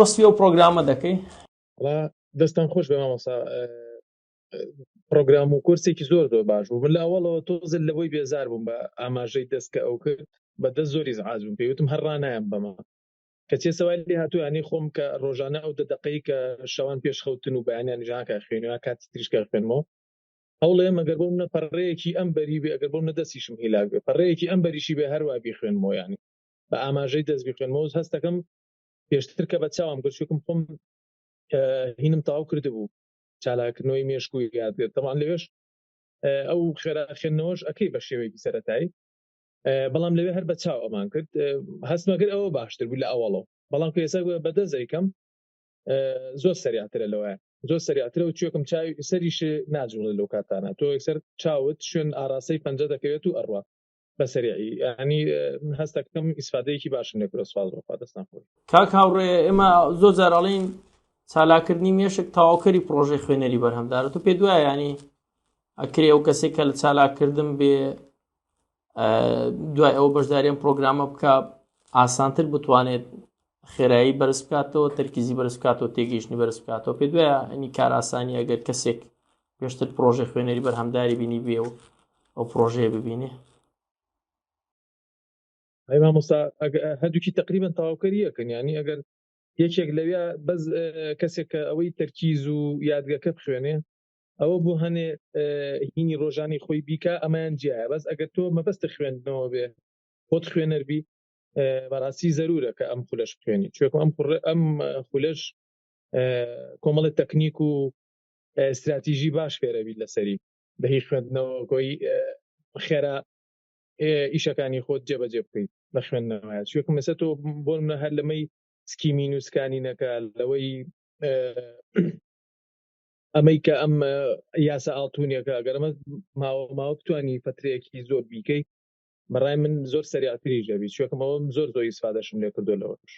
وەسفی ئەو پرۆگرامە دەکەی؟ وەڵا دەستان خۆش بێ مامۆستا پرۆگرام و کۆرسێکی زۆر زۆر باش بوو من لە ئەوەڵەوە تۆزێ لەوەی بێزار بووم بە ئاماژەی دەست کە ئەو کرد بە دەست زۆر ئیزعاج بووم پێی وتم هەر ڕانایەم بەمە کە چێ سەوای لێ هاتوو یانی خۆم کە ڕۆژانە ئەو دە دەقەی کە شەوان پێش خەوتن و بەیانیان ژان کە خوێنەوە کاتی تریش کە خوێنمەوە هەوڵێم ئەگەر بۆم نە پەڕەیەکی ئەم بەری بێ ئەگەر بۆم نە دەستیشم هیلاک بێ پەڕەیەکی ئەم بەریشی بێ هەروا بیخوێنمەوە یانی بە ئاماژەی دەست بیخوێنمەوە هەستەکەم پێشتر کە بە چاوم کرد چونکم خۆم هینم تەواو کردبوو چالاکردنەوەی مێشک و یادگە تەوان لەوێش ئەو خێرا خوێندنەوەش ئەەکەی بە شێوەیەکی سەتایی بەڵام لەوێ هەر بە چاو ئەمان کرد هەستمە کرد ئەوە باشتر بوو لە ئەوەڵەوە بەڵام کە ئێستا بەدەست ئەیکەم زۆر سەریعترە لەوە زۆر سەریعترە و چێکم چاوی سەریش ناجوڵێ لەو کاتانە تۆ یەکسەر چاوت شوێن ئاراستەی پەنجە دەکەوێت و ئەڕوا بە سەریعی ینی هەستەکەم ئیسفادەیەکی باشم لێ کرد سوپاس بۆ خوا دەستان خۆش. کاک هاوڕێ ئێمە زۆر جار ئەڵێین چالاکردنی مێشک تەواوکەری پرۆژەی خوێنەری بەرهەمدارە تۆ پێ دوایە ینی ئەکرێ ئەو کەسێک کە لە چالاکردن بێ دوای ئەوە بەشداری ئەم پرۆگرامە بکە ئاسانتر بتوانێت خێرایی بەرز بکاتەوە تەرکیزی بەرز بکاتەوە تێگەیشتنی بەرز بکاتەوە پێ دوایە ئەنی کارئاسانی ئەگەر کەسێک پێشتر پرۆژە خوێنەری بەرهەمداری بینی بێ و ئەو پرۆژەیە ببینێ. ئەی مامۆستا هەردووکی تقریبا تەواوکەری یەکن یانی ئەگەر یەکێک لەویا بەس کەسێک کە ئەوەی تەرکیز و یادگەکە بخوێنێ ئەوە بۆ هەنێ هینی ڕۆژانی خۆی بیکا ئەمەیان جیایە بەس ئەگەر تۆ مەبەست خوێندنەوە بێ خۆت خوێنەر بی بەڕاستی زەرورە کە ئەم خولەش بخوێنی چونکە ئەم ئەم خولەش کۆمەڵی تەکنیک و استراتیژی باش فێرەبیت لەسەری بەهی خوێندنەوە کۆی خێرا ئیشەکانی خۆت جێبەجێ بکەیت بە خوێندنەوە چونکە مەسە تۆ بۆ منە هەر لەمەی skimming و scanning ەکە لەوەی ئەمەی کە ئەم یاسا ئاڵتونیەکە ئەگەر ئەمە ماوە ماوە بتانی فترەیەکی زۆر بیکەی بەڕای من زۆر سەریعتریش دەبی چونکە ئەوە زۆر زۆر ئیسفادەشم لێ کردو لەوەش.